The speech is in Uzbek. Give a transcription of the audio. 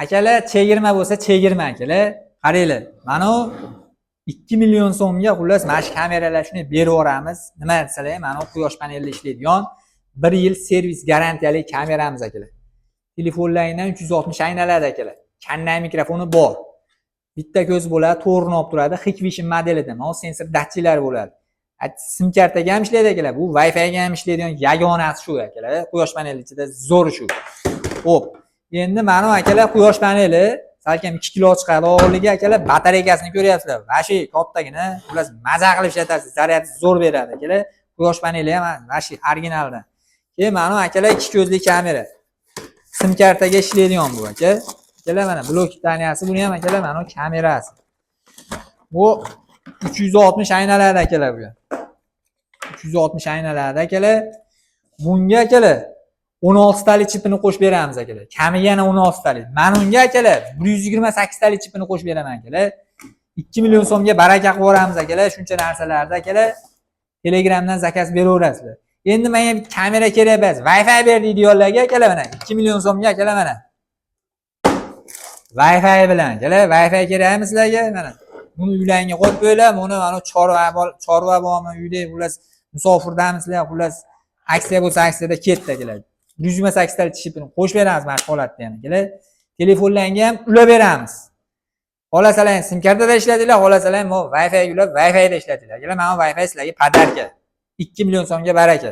Akalar, chegirma bo'lsa chegirma, akalar. Qaranglar, mana u 2 million so'mga, xullas, mana shu kameralar shunday berib yuboramiz. Nima desalar, mana u quyosh panelida ishlaydigan 1 yil servis garantiyali kameramiz, akalar. Telefonlaringdan 360 aynaladi, akalar. Kannay mikrofoni bor. Bitta ko'z bo'ladi, to'g'rini olib turadi. Hikvision modelida, mana sensor datchiklari bo'ladi. Sim kartaga ham ishlaydi, akalar. Bu Wi-Fi ga ham ishlaydigan yagonasi shu, akalar. Quyosh paneli ichida zo'r shu. Xo'p, endi mana bu, akalar, quyosh paneli salkam 2 kilo chiqadi og'irligi, akalar. Batareykasini ko'ryapsizlar. Vashi kattagina, xullas, maza qilib ishlatasiz. Zaryad zo'r beradi, akalar. Quyosh paneli ham vashi originaldan. Keyin mana bu, akalar, ikki ko'zli kamera. Sim kartaga ishlaydigan bu, aka. Akalar, mana blok питания si, buni ham, akalar, mana bu kamerasi. Bu 360 aynaladi, akalar, bu. 360 aynaladi, akalar. Bunga, akalar, 16 talik chipini qo'shib beramiz, akalar. Kamiga yana 16 talik. Mana unga, akalar, 128 talik chipini qo'shib beraman, akalar. 2 million so'mga baraka qilib yuboramiz, akalar, shuncha narsalarni, akalar. Telegramdan заказ beraverasizlar. Endi menga bitta kamera kerak emas, Wi-Fi ber deydiganlarga, akalar, mana 2 million so'mga, akalar, mana. Wi-Fi bilan, akalar, Wi-Fi kerakmi sizlarga? Mana buni uylaringga qo'yib qo'yinglar, buni mana chorva chorva bormi uyda, xullas, musofirdamisizlar, xullas, aksiya bo'lsa aksiyada ketdi, akalar. 128 talik chipini qo'shib beramiz mana shu holatda ham, akalar. Telefonlarga ham ulab beramiz. Xohlasalar sim kartada ishlatinglar, xohlasalar Wi-Fi ulab Wi-Fi'da ishlatinglar. Akalar, mana Wi-Fi sizlarga подарка. 2 million so'mga baraka.